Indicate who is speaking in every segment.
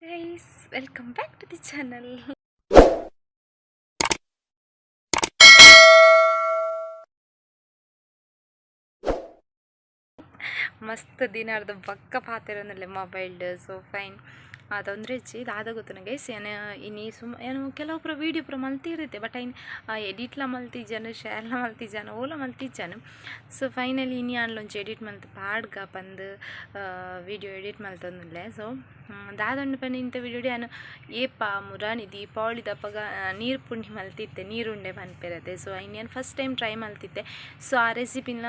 Speaker 1: Guys, welcome back to the channel. ಮಸ್ತ್ ದಿನಾರ್ದ ಬೊಕ್ಕ ಪಾತೆರೊಂದುಲ್ಲೆ ಮೊಬೈಲ್ಡ್. ಸೊ ಫೈನ್, ತೊಂದರೆ ಇಜ್ಜಿ, ದಾದ ಗೊತ್ತುಂಡು ಗೈಸ್, ಯಾನ್ ಇನಿ ಸುಮ ಯಾನ್ ಕೆಲವು ಪೂರ ವೀಡಿಯೋ ಪೂರ ಮಲ್ತಿರುತ್ತೆ, ಬಟ್ ಐನ್ ಎಡಿಟ್ಲ ಮಲ್ತಿಜ್ಜಾನ್, ಶೇರ್ಲ ಮಲ್ತಿಜ್ಜಾನ್, ಓಲ ಮಲ್ತಿಜ್ಜಾನ್. ಸೊ ಫೈನಲಿ ಇನಿ ಆಂಡ್ಲ ಒಂಜಿ ಎಡಿಟ್ ಮಲ್ತ್ ಪಾಡ್ಗ ಪಂದ್ ವೀಡಿಯೋ ಎಡಿಟ್ ಮಲ್ತೊಂದುಲ್ಲೆ. ಸೊ ದಾದಂಡು ಪಂಡ ಇಂಥ ವೀಡಿಯೋ ಯಾನ್ ಏಪ ಮುರಾನಿ ದೀಪಾವಳಿದಪಗ ನೀರು ಪುಂಡಿ ಮಲ್ತಿತ್ತೆ, ನೀರುಂಡೆ ಪನ್ಪೆರತೆ. ಸೊ ಐನ್ ಯಾನ್ ಫಸ್ಟ್ ಟೈಮ್ ಟ್ರೈ ಮಲ್ತಿತ್ತೆ. ಸೊ ಆ ರೆಸಿಪಿನ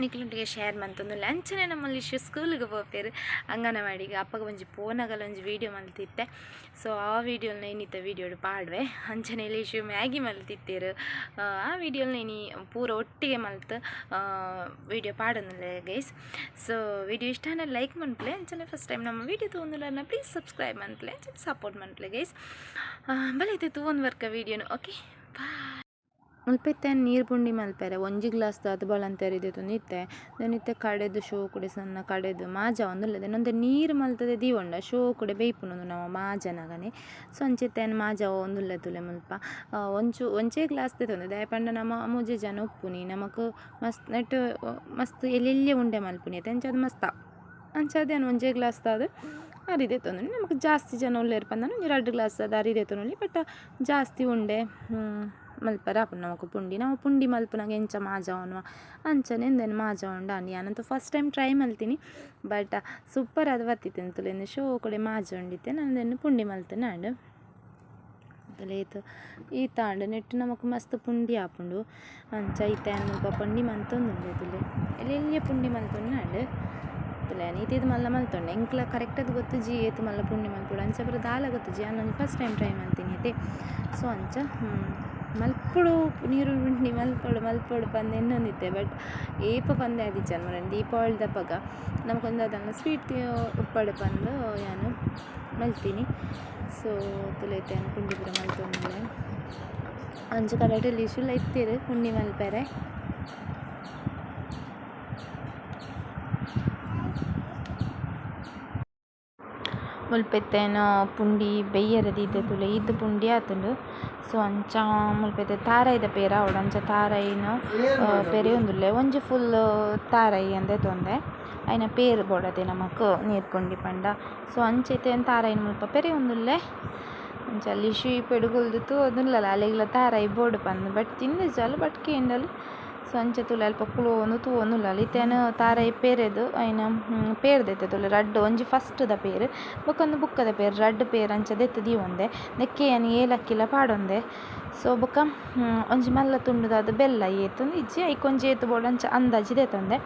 Speaker 1: ನಿಕ್ಲೊಟ್ಟಿಗೆ ಶೇರ್ ಮಂತೊಂದುಲ್ಲೆ. ಅಂಚನೆ ನಮ್ಮಲ್ಲಿ ಸ್ಕೂಲಿಗೆ ಪೋಪೆರ್ ಅಂಗನವಾಡಿಗೆ, ಅಪ್ಪಗ ಒಂಜಿ ಪೋನಗಲ ಒಂಜಿ ವೀಡಿಯೋ ಮಲ್ತಿತ್ತೆ. ಸೊ ಆ ವೀಡಿಯೋನ ಇನ್ನಿತ್ತ ವೀಡಿಯೋಡು ಪಾಡ್ವೆ. ಅಂಚನೆ ಲಿಶು ಮ್ಯಾಗಿ ಮಲ್ತಿತ್ತೆರ್, ಆ ವೀಡಿಯೋನ ಇನಿ ಪೂರ ಒಟ್ಟಿಗೆ ಮಲ್ತ್ ವೀಡಿಯೋ ಪಾಡೊಂದುಲ್ಲೆ ಗೈಸ್. ಸೊ ವೀಡಿಯೋ ಇಷ್ಟ ಆಂಡ ಲೈಕ್ ಮನ್ಪುಲೆ. ಅಂಚನೆ ಫಸ್ಟ್ ಟೈಮ್ ನಮ್ಮ ವೀಡಿಯೋ ತೂವೊಂದುಲ್ಲರ್ನ ಪ್ಲೀಸ್ ಸಬ್ಸ್ಕ್ರೈಬ್ ಮನ್ಪುಲೆ, ಅಂಚನೆ ಸಪೋರ್ಟ್ ಮನ್ಪುಲೆ ಗೈಸ್. ಬಲೆ ಇತ್ತೆ ತೂವೊಂದು ಬರ್ಕ ವೀಡಿಯೋನು. Okay, boy. ಮುಲ್ಪ ಇತ್ತೆ ನೀರು ಪುಂಡಿ ಮಲ್ಪೆರೆ ಒಂಜಿ ಗ್ಲಾಸ್ ದಾತ್ ಬಳಂತೆರ್ ಇತ್ತೆ. Then ಇತ್ತೆ ಕಡೆದು ಶೋಕುಡೆ ಸಣ್ಣ ಕಡೆದು ಮಾಜ ಒಂದುಲ್ಲೆದೆ ಒಂತೆ ನೀರು ಮಲ್ತದೆ ದೀವೊಂಡ ಶೋಕುಡೆ ಬೇಯ್ಪುಂಡು ನಮ ಮಾಜನಗನೆ. ಸೊ ಅಂಚ ಇತ್ತೆ ಯಾನ್ ಮಾಜ ಒಂದುಲ್ಲೆ ತೂಲೆ ಮುಲ್ಪ. ಒಂಚು ಒಂಜೇ ಗ್ಲಾಸ್ ದೆತೊಂದೆ, ದಾಯೆ ಪಂಡ ನಮ ಮೂಜಿ ಜನ ಉಪ್ಪುನಿ, ನಮಕ್ ಮಸ್ತ್ ನೆಟ್ ಮಸ್ತ್ ಎಲ್ಯ ಉಂಡೆ ಮಲ್ಪುನಿ ಅತೆ, ಅಂಚಾದ್ ಮಸ್ತ್ ಅಂಚಾದ್ ಯಾನ್ ಒಂಜೇ ಗ್ಲಾಸ್ ದಾದ್ ಅರಿ ದೆತೊಂದುನಿ. ನಮಕ್ ಜಾಸ್ತಿ ಜನ ಉಲ್ಲೆರ್ ಪಂಡ ಒಂಜಿ ರಡ್ಡ್ ಗ್ಲಾಸ್ ದಾದ್ ಅರಿ ದೆತೊನೊಲಿ, ಬಟ್ ಜಾಸ್ತಿ ಉಂಡೆ ಮಲ್ಪೆರೆ ಆಪುಂಡು ನಮಕ್ ಪುಂಡಿ. ನಮ ಪುಂಡಿ ಮಲ್ಪುನಗ ಎಂಚ ಮಾಜಾವೊನುವ ಅಂಚನೆ ಇಂದೆನ್ ಮಾಜಾವೊಂಡ. ಯಾನಂತೂ ಫಸ್ಟ್ ಟೈಮ್ ಟ್ರೈ ಮಲ್ತಿನಿ, ಬಟ್ ಸೂಪರ್ ಆದ್ ಬತ್ತಿತ್ತೆಂದು ತುಲೆಂದು ಶೋಕುಡೆ ಮಾಜೊಂಡಿತ್ತೆ. ನಾನ್ ಪುಂಡಿ ಮಲ್ತಿನಾಂಡ್ ಏತ್ ಈತಾಂಡ್ ನೆಟ್ಟ್ ನಮಕ್ ಮಸ್ತ್ ಪುಂಡಿ ಆಪುಂಡು. ಅಂಚ ಇತ್ತೆ ಯಾನ್ ಮುಲ್ಪ ಪುಂಡಿ ಮಲ್ತೊಂದುಲ್ಲೆ ತೂಲೆ, ಎಲ್ಯ ಎಲ್ಯ ಪುಂಡಿ ಮಲ್ತೊಂದುಂಡು ತೂಲೆ. ಯಾನ್ ಈತ್ ಈತ್ ಮಲ್ಲ ಮಲ್ತೊಂಡೆ, ಎಂಕ್ಲ ಕರೆಕ್ಟ್ ಆದ್ ಗೊತ್ತುಜಿ ಏತ್ ಮಲ್ಲ ಪುಂಡಿ ಮಲ್ಪೊಡು ಅಂಚ ಪೂರ ದಾಲ ಗೊತ್ತುಜಿ. ಯಾನ್ ಒಂಜಿ ಫಸ್ಟ್ ಟೈಮ್ ಟ್ರೈ ಮಲ್ತಿನಿ ಅತೆ. ಸೊ ಅಂಚ ಮಲ್ಪೊಡು, ನೀರು ಪುಂಡಿ ಮಲ್ಪೊಡು ಮಲ್ಪೊಡು ಪಂದ್ ಎನ್ನೊಂದಿತ್ತೆ, ಬಟ್ ಏಪ ಪಂದೆ ಆದಿಜ್ಜಾನ್ ಮರ. ದೀಪಾವಳಿದಪಗ ನಮಕೊಂದು ದಾದನ ಸ್ವೀಟ್ ಉಪ್ಪಡ್ ಪಂದ್ ಯಾನ್ ಮಲ್ತಿನಿ. ಸೊ ತೂಲೆ ಇತ್ತೆ ಯಾನ್ ಪುಂಡಿ ಪೂರ ಮಲ್ತೊಂದುಲ್ಲೆ. ಅಂಚ ಕಡೆಟ್ ಲಿಶುಲ ಇತ್ತೆರ್ ಪುಂಡಿ ಮಲ್ಪೆರೆ. ಮುಲ್ಪ ಇತ್ತೆ ಯಾನ್ ಪುಂಡಿ ಬೆಯ್ಯರೆ ದೀತೆ ತೂಲೆ, ಈತ್ ಪುಂಡಿ ಆತುಂಡು. ಸೊ ಅಂಚ ಮುಲ್ಪ ಇತ್ತೆ ತಾರಾಯಿದ ಪೇರ್ ಆವೊಡು, ಅಂಚ ತಾರಾಯಿನ ಪೆರೆಯೊಂದುಲ್ಲೆ. ಒಂಜಿ ಫುಲ್ ತಾರಾಯಿ ಅಂದ್ ದೆತೊಂದೆ, ಐನ ಪೇರ್ ಬೋಡತೆ ನಮಕ್ ನೀರು ಪುಂಡಿ ಪಂಡ. ಸೊ ಅಂಚ ಇತ್ತೆ ಯಾನ್ ತಾರಾಯಿನ ಮುಲ್ಪ ಪೆರೆಯೊಂದುಲ್ಲೆ. ಅಂಚ ಲಿಶು ಇಪೆಡ್ ಕುಲ್ದು ತೂವೊಂದುಲ್ಲಲ್ ಅಲೆಗ್ಲ ತಾರಾಯಿ ಬೋಡು ಪಂದ್, ಬಟ್ ತಿಂದಿಜಲ್, ಬಟ್ ಕೇಂಡಲ್. ಸೊ ಅಂಚ ತೂಲೆ ಅಲ್ಪ ಕುಲೋಂದು ತೂವೊಂದುಲ್ಲಲ್. ಇತ್ತೆ ಯಾನ್ ತಾರಾಯಿ ಪೇರೆದು ಐನ ಪೇರ್ ದೆತ್ತೆ ತೂಲೆ, ರಡ್ಡ್, ಒಂಜಿ ಫಸ್ಟ್ ದ ಪೇರ್ ಬೊಕೊಂದು ಬುಕ್ಕದ ಪೇರ್, ರಡ್ಡ್ ಪೇರ್ ಅಂಚ ದೆತ್ತ್ ದೀವೊಂದೆ. ನೆಕ್ಕೆ ಯಾನ್ ಏಲಕ್ಕಿಲ ಪಾಡೊಂದೆ. ಸೊ ಬೊಕ್ಕ ಒಂಜಿ ಮಲ್ಲ ತುಂಡುದಾದ್ ಬೆಲ್ಲ ಏತುಂದು ಇಜ್ಜಿ, ಐಕ್ ಒಂಜಿ ಏತ್ ಬೋಡು ಅಂಚ ಅಂದಾಜಿ ದೆತ್ತೊಂದೆ.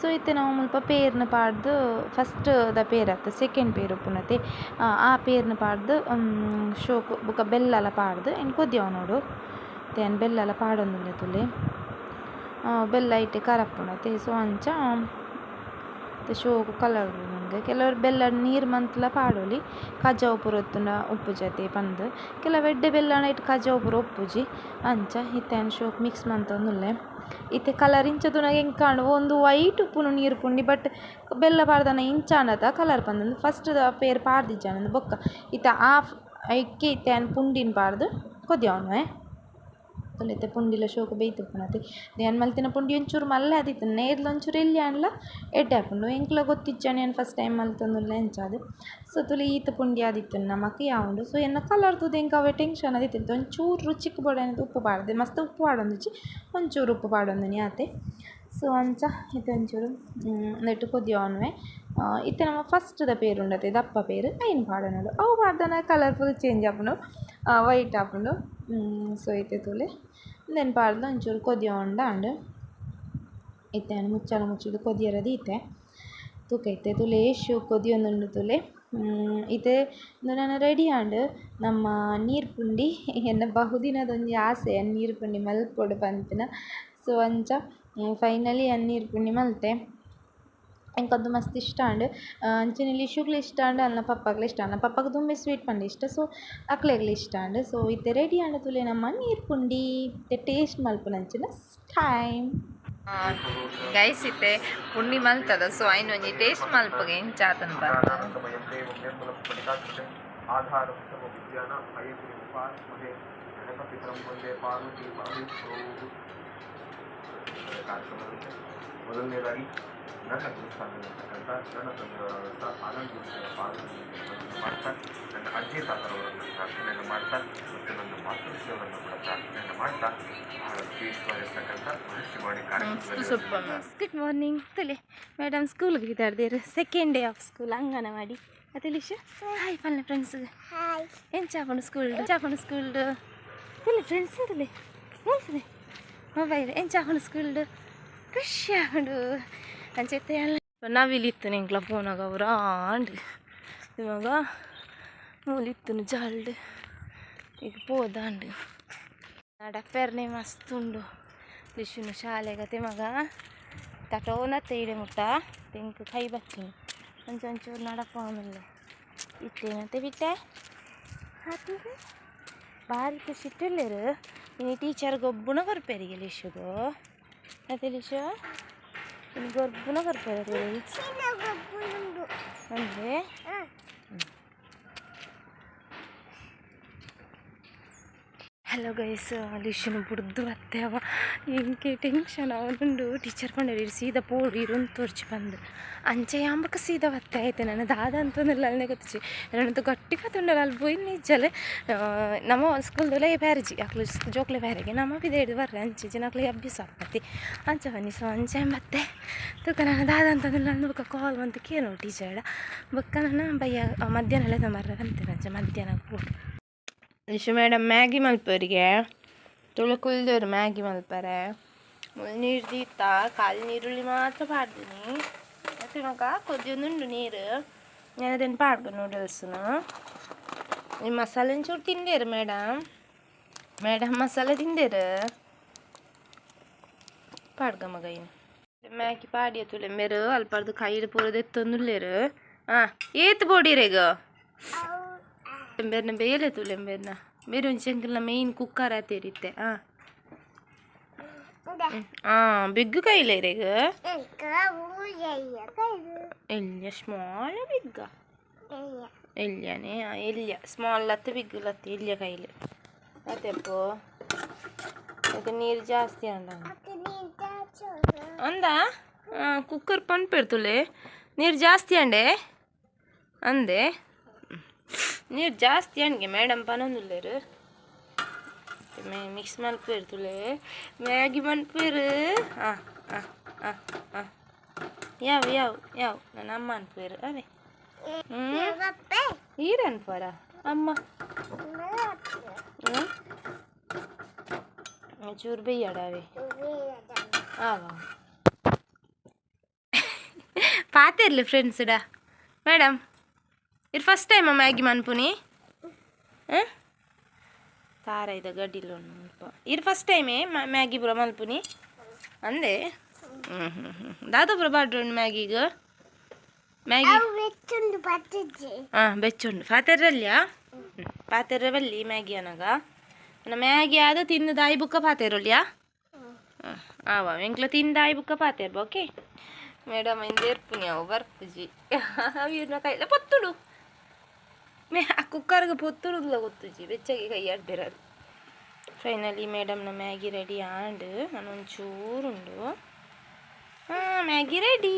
Speaker 1: ಸೊ ಇತ್ತೆ ನಮ ಮುಲ್ಪ ಪೇರ್ನ್ ಪಾಡ್ದ್ ಫಸ್ಟ್ ದ ಪೇರ್ ಅತ್ತ್ ಸೆಕೆಂಡ್ ಪೇರ್ ಉಪ್ಪುನತೆ, ಆ ಪೇರ್ನ್ ಪಾಡ್ದ್ ಶೋಕು ಬೊಕ್ಕ ಬೆಲ್ಲಲ ಪಾಡ್ದ್ ಐನ್ ಕೊದ್ಯವೊನೊಡು. ಇತ್ತೆ ಯಾನ್ ಬೆಲ್ಲಲ ಪಾಡೊಂದುಲ್ಲೆ ತೂಲೆ, ಬೆಲ್ಲ ಐಟೆ ಕರಪುಂಡತೆ. ಸೊ ಅಂಚ ಶೋಕು ಕಲರ್ ಕೆಲವರು ಬೆಲ್ಲ ನೀರು ಮಂತ್ಲ ಪಾಡೊಲಿ, ಕಜವು ಪೂರ ಇತ್ತುಂಡ ಉಪ್ಪುಜತೆ ಪಂದ್. ಕೆಲವು ಎಡ್ಡೆ ಬೆಲ್ಲ ಐಟ್ ಕಜವು ಪೂರ ಉಪ್ಪುಜಿ. ಅಂಚ ಇತ್ತೆ ಯಾನ್ ಶೋಕು ಮಿಕ್ಸ್ ಮಂತೊಂದುಲ್ಲೆ. ಇತ್ತೆ ಕಲರ್ ಇಂಚ ತೂನಗ ಎಂಕ್ ಆಂಡ್ ಉಂದು ವೈಟ್ ಉಪ್ಪುನು ನೀರು ಪುಂಡಿ, ಬಟ್ ಬೆಲ್ಲ ಪಾಡ್ದನ ಇಂಚ ಆಂಡತ ಕಲರ್ ಪಂದ್ ಫಸ್ಟ್ ದ ಪೇರ್ ಪಾಡ್ದಿಜ್ಜಾಂಡ್. ಬೊಕ್ಕ ಇತ್ತೆ ಆ ಐಕೆ ಇತ್ತೆ ಯಾನ್ ಪುಂಡಿನ್ ಪಾಡ್ದ್ ಕೊದ್ಯವೊನುವೆ. ಇತ್ತೆ ಪುಂಡಿಲ ಶೋಕು ಬೇಯ್ತುಪ್ಪುನತೆ. ಯಾನ್ ಮಲ್ತಿನ ಪುಂಡಿ ಒಂಚೂರು ಮಲ್ಲೆ ಆದಿತ್ತುಂಡು, ನೇರ್ಲ ಒಂಚೂರು ಎಲ್ಯ ಆಂಡಲ ಎಡ್ಡೆ ಆಪುಂಡು. ಎಂಕ್ಲ ಗೊತ್ತಿಜ್ಜಾಂಡ್ ಯಾನ್ ಫಸ್ಟ್ ಟೈಮ್ ಮಲ್ತೊಂದುಲ್ಲೆ ಅಂಚಾದ್. ಸೊ ತೂಲೆ ಈತ್ ಪುಂಡಿ ಆದಿತ್ತುಂಡು ನಮಕ್ ಯಾವುಂಡು. ಸೊ ಎನ್ನ ಕಲರ್ ತೂದು ಎಂಕ್ ಅವೇ ಟೆನ್ಷನ್ ಆದಿತ್ತಿತ್ತು. ಒಂಚೂರು ರುಚಿಕ್ ಬೋಡಾಯಿನಾತ್ ಉಪ್ಪು ಪಾಡ್ದೆ, ಮಸ್ತ್ ಉಪ್ಪು ಪಾಡೊಂದಿಜ್ಜಿ, ಒಂಚೂರು ಉಪ್ಪು ಪಾಡೊಂದಿನಿ ಆತೆ. ಸೊ ಅಂಚ ಇತ್ತೆ ಒಂಚೂರು ನೆಟ್ಟ್ ಕೊದ್ಯವೊನುವೆ. ಇತ್ತೆ ನಮ ಫಸ್ಟ್ ದ ಪೇರ್ ಉಂಡತೆ ದಪ್ಪ ಪೇರ್ ಐನ್ ಪಾಡೊನೊಡು. ಅವು ಪಾಡ್ದನ ಕಲರ್ ಫುಲ್ ಚೇಂಜ್ ಆಪುಂಡು, ವೈಟ್ ಆಪುಂಡು. ಸೊ ಇತ್ತೆ ತೂಲೆ ಉಂದೆನ್ ಪಾಡ್ದ್ ಒಂಚೂರು ಕೊದ್ಯವೊಂಡ ಆಂಡ್. ಇತ್ತೆ ಯಾನ್ ಮುಚ್ಚಳ ಮುಚ್ಚಿದ್ ಕೊದಿಯರ ದೀತೆ. ತೂಕ ಇತ್ತೆ ತೂಲೆ ಏಶ್ ಕೊದಿಯೊಂದುಂಡು ತೂಲೆ. ಇತ್ತೆ ಉಂದು ನನ ರೆಡಿ ಆಂಡ್ ನಮ್ಮ ನೀರು ಪುಂಡಿ. ಎನ್ನ ಬಹುದಿನದ ಒಂಜಿ ಆಸೆ ನೀರು ಪುಂಡಿ ಮಲ್ಪೊಡು ಪನ್ಪಿನ. ಸೊ ಅಂಚ ಫೈನಲಿ ಯಾನ್ ನೀರು ಪುಂಡಿ ಮಲ್ತೆ. ಎಂಕ್ ಮಸ್ತ್ ಇಷ್ಟ ಆಂಡ್. ಅಂಚನೆ ಲಿಶುಗ್ಲ ಇಷ್ಟ ಆಂಡ್, ಅಲ್ನ ಪಪ್ಪಗ್ಲ ಇಷ್ಟ ಆಂಡ್. ಪಪ್ಪಗ್ ದುಂಬೆ ಸ್ವೀಟ್ ಪಂಡ ಇಷ್ಟ, ಸೊ ಅಕ್ಲೆಗ್ಲ ಇಷ್ಟ ಆಂಡ್. ಸೊ ಇತ್ತೆ ರೆಡಿ ಆಂಡ್ ತೂಲೆ ನಮ್ಮ ನೀರು ಪುಂಡಿ. ಇತ್ತೆ ಟೇಸ್ಟ್ ಮಲ್ಪುನಂಚಿನ ಟೈಮ್. ಗೈಸ್ ಇತ್ತೆ ಪುಣ್ಣಿ ಮಲ್ತದ ಸೊ ಐನ್ ಒಂಜಿ ಟೇಸ್ಟ್ ಮಲ್ಪಗೆ ಇಂಚಾತನ್ ಬಂದು
Speaker 2: ಮೊದಲನೇದಾಗಿ ನನ್ನ ಗುರುಸ್ಥಾನದಲ್ಲಿರ್ತಕ್ಕಂಥ ನನ್ನ ತಂದೆಯವರಾದಂಥ ಆನಂದ್ ಗುರುಗಳ ಪಾದವನ್ನು ಮಾಡ್ತಾ, ನನ್ನ ಅಜ್ಜಿ ತಾತರವರನ್ನು ಪ್ರಾರ್ಥನೆಯನ್ನು ಮಾಡ್ತಾ ಮತ್ತು ನನ್ನ ಮಾತೃಶ್ರೀಯವರನ್ನು ಕೂಡ ಪ್ರಾರ್ಥನೆಯನ್ನು ಮಾಡ್ತಾ ಬಹಳ ವಿಶೇಷವಾಗಿರ್ತಕ್ಕಂಥ ಮಹರ್ಷಿವಾಣಿ ಕಾರ್ಯಕ್ರಮದಲ್ಲಿ
Speaker 1: ಗುಡ್ ಮಾರ್ನಿಂಗ್ ತುಲೆ ಮೇಡಮ್ ಸ್ಕೂಲ್ಗೆ ಇದ್ದಾರ್ದೇರು second day of school anganwadi ಅತಿಲಿಶ್ hi ಪಲ್ಲೆ ಫ್ರೆಂಡ್ಸ್
Speaker 3: ಹಾಯ್
Speaker 1: ಏನು ಚಾಪಣ ಸ್ಕೂಲ್ ಚಾಪಣ ಸ್ಕೂಲ್ ತುಲೆ ಫ್ರೆಂಡ್ಸ್ ತುಲೆ ಮೂಲ್ತದೆ ಮೊಬೈಲ್ ಏನು ಚಾಪಣ ಸ್ಕೂಲ್ ಖುಷಿ ಆಗೊಂಡು ಅಂಚೆತ್ತೆ ಅಲ್ಲ ನಾವಿಲ್ಲಿತ್ತು ನಿಂಕ್ಲ ಫೋನಾಗ ಅವ್ರ ಆಂಡ್ ಇವಾಗ ಮೂಲಿತ್ತುನು ಜಾಲ್ಡ್ ಈಗ ಪೋದಾಂಡ್ ನಡಪೆರ್ನೆ ಮಸ್ತ್ ಉಂಡು ಲಿಶುನು ಶಾಲೆಗತೆ ಮಗ ತಟೋನತ್ತೆ ಇಡೆ ಮುಟ್ಟ ತೆಂಕು ಕೈ ಬಚ್ಚಿನಿ ಒಂಚೂರು ನಡಪ ಆಮೇಲೆ ಇಟ್ಟೇನಂತೆ ಬಿಟ್ಟೆ ಹಾಕಿದ್ರೆ ಭಾರಿ ಖುಷಿ ಇಟ್ಟಿಲ್ಲೇರು ಇನ್ನು ಟೀಚರ್ ಗೊಬ್ಬುನ ಕೊರ್ಪೇರಿಗೆ ಲಿಶುಗು ಅದೇ ಲಿಶು ಇನ್ನು ಗೊಬ್ಬುನ ಕೊರ್ಪೇರು ಅಂದರೆ ಹಲೋ ಗೈಸ್ ಲಿಶುನು ಬುಡ್ದು ಬತ್ತೇವ ಇಂಕೆ ಟೆನ್ಷನ್ ಅವನುಂಡು ಟೀಚರ್ ಪಂಡರು ಇರು ಸೀದಾ ಪೋಡು ಇರುನ್ ತೋರ್ಚಿ ಬಂದು ಅಂಚೆ ಯಾಂಬಕ ಸೀದಾ ಬತ್ತೆ ಆಯ್ತು ನನ್ನ ದಾದ ಅಂತಂದ್ರೆ ಅಲ್ಲೇ ಗೊತ್ತಿಚ್ಚಿ ನನ್ನ ಗಟ್ಟಿ ಪತ್ತುಂಡಲ್ಲ ಅಲ್ಲಿ ಪೋಯಿ ನಿಜ್ಜಲೆ ನಮ್ಮ ಸ್ಕೂಲ್ದಲ್ಲೇ ಬ್ಯಾರಿಜಿ ಅಕ್ಲು ಜೋಕ್ಲೆ ಬ್ಯಾರಿಗೆ ನಮ್ಮ ಬಿದೆ ಹಿಡಿದು ಬರ್ರೆ ಅಂಚೆ ಜನಕ್ಲೆ ಅಭ್ಯಾಸ ಆಗ್ತತಿ ಅಂಚೆ ಬನ್ನಿ ಸೊ ಅಂಚೆ ಮತ್ತೆ ತೂಕ ನನ್ನ ದಾದ ಅಂತಂದ್ರೆ ನನ್ನ ಬೊಕ್ಕ ಕಾಲ್ ಬಂತು ಕೇಳು ಟೀಚರ್ ಬೊಕ್ಕ ನನ್ನ ಬಯ್ಯ ಮಧ್ಯಾಹ್ನ ಮರ್ರೆ ಅಂತೀರ ಅಂಚೆ ಮಧ್ಯಾಹ್ನ ಕೂಡ ನಿಶು ಮೇಡಮ್ ಮ್ಯಾಗಿ ಮಲ್ಪರಿಗೆ ತುಳು ಕುಲ್ದವ್ರು ಮ್ಯಾಗಿ ಮಲ್ಪರೆ ನೀರು ದೀತ ಖಾಲಿ ನೀರುಳ್ಳಿ ಮಾತ್ರ ಪಾಡ್ದಿನಿ ಮತ್ತೆ ಮಗ ಕೊದ್ದಿಯೊಂದುಂಡು ನೀರು ನಾನು ಅದನ್ನು ಪಾಡ್ಕ ನೂಡಲ್ಸ್ನು ಈ ಮಸಾಲೆ ಒಂಚೂರು ತಿಂದೇರು ಮೇಡಮ್ ಮೇಡಮ್ ಮಸಾಲೆ ತಿಂದೇರು ಪಾಡ್ಗ ಮಗ ಇನ್ನು ಮ್ಯಾಗಿ ಪಾಡಿಯ ತುಲೆ ಮೇರು ಅಲ್ಪಾರ್ದು ಕೈಡು ಪೂರದೆತ್ತೊಂದುಲ್ಲೇರು ಹಾಂ ಏತ್ ಬೋಡಿರೇಗ ಬೇರ್ನ ಬೇಲೆ ತುಲೆಂಬೇರ್ನ ಬೇರೆ ಒಂಚೆಂಕಲ್ನ ಮೇಯ್ನ್ ಕುಕ್ಕರ್ ಆತೇರಿತ್ತೆ ಹಾಂ ಹಾಂ ಬಿಗ್ಗು ಕೈಲೇರೇಗ ಎಲ್ಲಿಯ ಸ್ಮಾಲ್ ಬಿಗ್ಗ ಎಲ್ಲಿಯಾನೆ ಎಲ್ಲಿಯ ಸ್ಮಾಲ್ ಲತ್ತೆ ಬಿಗ್ ಲತ್ತೆ ಎಲ್ಲಿಯ ಕೈಲಿ ಅತ್ತೆಪ್ಪು ಅದಕ್ಕೆ ನೀರು ಜಾಸ್ತಿ ಅಂಡ ಅಂದ ಕುಕ್ಕರ್ ಪಂಪೆಡ್ತುಲೆ ನೀರು ಜಾಸ್ತಿ ಅಂಡೆ ಅಂದೆ ನೀರು ಜಾಸ್ತಿ ಅಣ್ಗೆ ಮೇಡಮ್ ಪನೊಂದುಲ್ಲೇರು ಮಿಕ್ಸ್ ಮಲ್ಪೇರು ತುಲೆ ಮ್ಯಾಗಿ ಮನ್ಪೇರು ಹಾಂ ಹಾಂ ಹಾಂ ಹಾಂ ಯಾವ ಯಾವ ಯಾವ ನನ್ನ ಅಮ್ಮ ಅನ್ಪೇರು ಅದೇ ಹ್ಞೂ ಈರ ಅನ್ಪಾರ ಅಮ್ಮ ಹ್ಞೂ ಚೂರು ಬೇಯ್ಯಾಡವೆ ಆವ ಪಾತಿರ್ಲಿ ಫ್ರೆಂಡ್ಸ್ ಡಾ ಮೇಡಮ್ ಇದು ಫಸ್ಟ್ ಟೈಮ್ ಮ್ಯಾಗಿ ಮನ್ಪುನಿ ಹಾಂ ತಾರ ಇದೆ ಗಡ್ಡಿಲ್ಲ ಉಂಟು ಇದು ಫಸ್ಟ್ ಟೈಮೇ ಮ್ಯಾಗಿ ಪೂರ ಮಲ್ಪುನಿ ಅಂದೆ ಹ್ಞೂ ಹ್ಞೂ ಹ್ಞೂ ದಾದ ಪೂರ ಬಾಡ್ರು ಮ್ಯಾಗಿಗ ಮ್ಯಾಗಿ ಹಾಂ ಬೆಚ್ಚುಂಡು ಪಾತೆರಲ್ಯಾ ಪಾತೆರ ಬಲ್ಲಿ ಮ್ಯಾಗಿ ಅನಗ ನನ್ನ ಮ್ಯಾಗಿ ಆದ ತಿಂದು ದಾಯಿ ಬುಕ್ಕ ಪಾತೆರಲ್ಯಾ ಆವ ಎಂಕ್ಲ ತಿಂದಾಯಿ ಬುಕ್ಕ ಪಾತೆರ್ಬ ಓಕೆ ಮೇಡಮ್ ಇಂದೇರ್ಪುನಿ ಅವು ಬರ್ಪುಜಿ ಅವಿರ್ನ ಕೈಲ ಪೊತ್ತುಡು ಮೇ ಆ ಕುಕ್ಕರ್ಗೆ ಪೊತ್ತುಡುದ್ಲ ಗೊತ್ತುಜಿ ಬೆಚ್ಚಗೆ ಕೈ ಆಡ್ಬಿರದು. ಫೈನಲಿ ಮೇಡಮ್ನ ಮ್ಯಾಗಿ ರೆಡಿ ಆಂಡ್ ನಾನು ಒಂಚೂರುಂಡು. ಹಾಂ ಮ್ಯಾಗಿ ರೆಡಿ.